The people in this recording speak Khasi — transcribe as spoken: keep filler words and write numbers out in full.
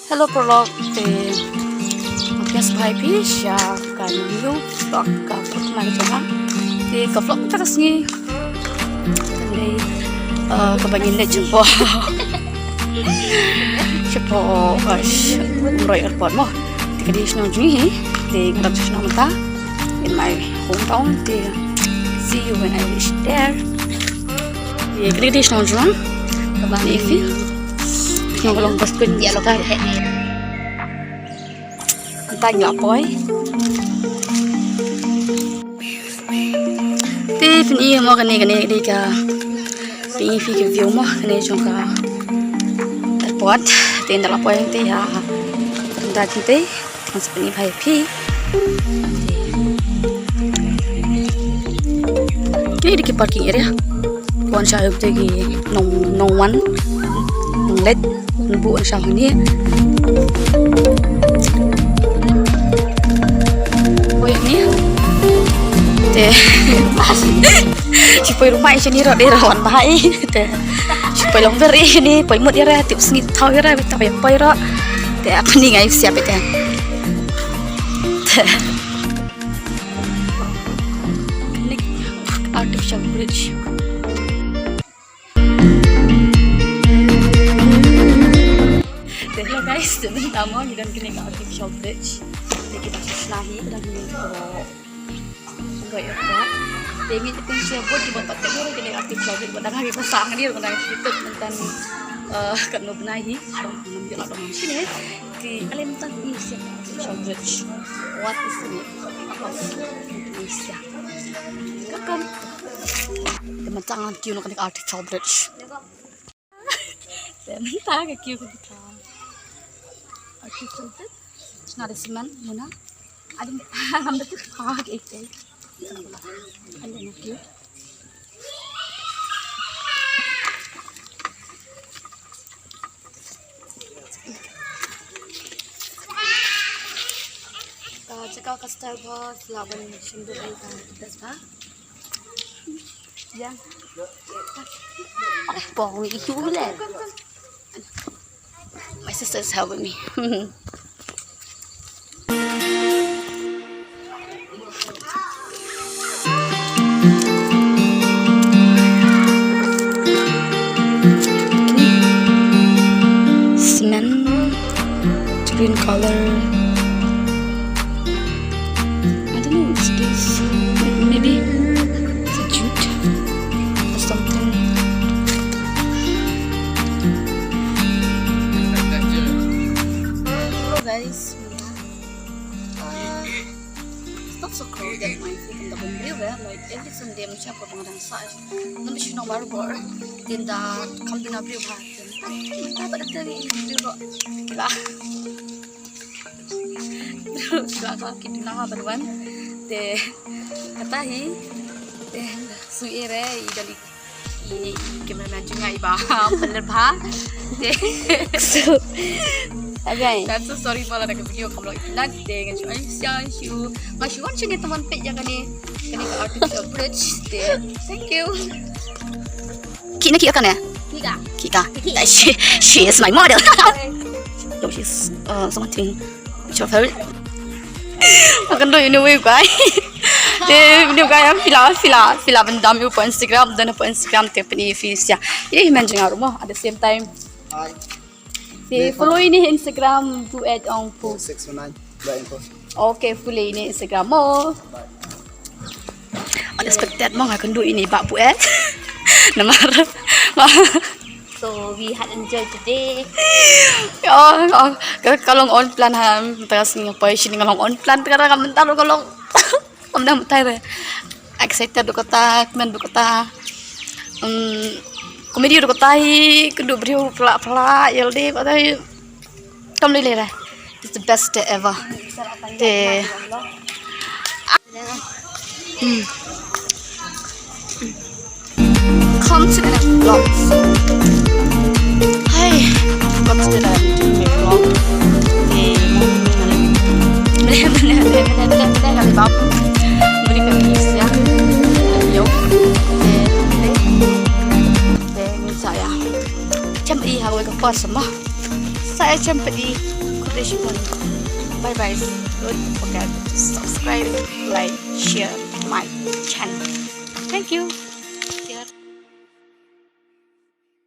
Hello paralok, te nga pdiang sngewbha ïa phi sha ka new vlog ka vlog ma ka jong nga. Te ka vlog mynta ka sngi ka dei, eh, kaba ngin leit shapoh, shapoh, eh, sh-, Umroi Airport mo. Te ka dei shnong jong ngi hi. Te nga dang shnong mynta in my hometown. Te see you when I reach there. Te ka dei shnong jong nga. Kaba ngi fi. Shnong ka long bas kun. Ïa lo ka he. Mynta ngi la poi. Te phin i mo kane, kane ka dei ka, phin i phi ka view mo kane jong ka airport. Te ynda la poi te ïa, ynda te te ngan sa phin i bha ïa phi. Te dei ki parking area. Wan sha, te ki nong, nong wan, nong leit, nong buh sha hangne. Poi hangne. Te. Shi poi rung mai shane ruh, dei ruh wan bha i. Te. Shi poi long ber i shane, poi mut ïa re, tip sngi thaw ïa re, bit thaw ïa poi ruh. Te, kane nga ïa siap ïa te. Te. Artificial bridge. Te hello guys, te mynta mo ngi don kane ka artificial bridge. Te kita shu shna hi, kita ngi ko ko ïa ka. Te ngi te shu bud ki bud pat te ngi kane ka artificial bridge, bud dang ha ki ba sang ni, bud dang ha ki tut mynta, eh, katno bnai hi, dang ngam ïoh la dang shim hi. Te ale mynta ngi shu artificial bridge. What is it? Ngi shu. Ka kam. Te mynta ngan kiew na kane ka artificial bridge. Te mynta ka kiew ka bynta artificial bridge. Shna da cement muna. Adim ham da ka ka ka. Ale na kiew. Ka jaka ka style bha, la ban shim duh ïa ka dress bha. Ya. Pong itu le. My sister is helping me. Cement, green color. I don't know what's this. Maybe it's a jute or something. Hello guys. Uh, it's not so crowded, my food in the home view, eh? Like every Sunday, I'm sure I'm gonna sa. Nang shu nong barbar. Tinda kam bina briew ha. Tinda ba da teri briew ro. Kila. Kila ka ki tuna ha ban wan. Te kata hi. Te sui ere i dali. I, i cameraman jong nga i ba, ha, pynleh bha. Te. So, okay. I'm so sorry ba lada ka video kam long itynnad te ngan shu ai sha shu. Nga shu wan sha ne teman peit ïa kane, kane ka artificial bridge te. Thank you. Ki na ki ka ne? Ki ka. Ki ka. Ki. She, she is my model. No, she's, uh, something. Chofel. Akan do ini wei kai. Te ini kai am fila fila fila bendam yu po Instagram dan po Instagram te peni fisia. Ini men jengar mo at the same time. Hi. Te follow ini Instagram tu at ong pu. Six one nine. Bye info. Okay, follow ini Instagram mo. Bye. Unexpected mo nga kynduh ini ba buet. Namar. So we had enjoyed today. Oh, oh, ka, ka long on plan ha, mynta ka sngi nga poi shini nga long on plan, ka, ka mynta ruh ka long. Kam dang mynta re. Excited ruh kata, kmen ruh kata. Um, comedy ruh kata hi, kynduh briew pla pla, yel de, kata hi. Kam lei lei re. It's the best day ever. Te. Hmm. Come to the next vlog. Hi. Come to the next vlog. Te. Bye bye bye bye bye bye bye. Bye bye bye. Yo. Te. Te. Te. Ngin sa ïa. Chem i ha wei ka por sama. Sa ïa jem pdi. Khublei shibun. Bye bye. Don't forget to subscribe, like, share my channel. Thank you.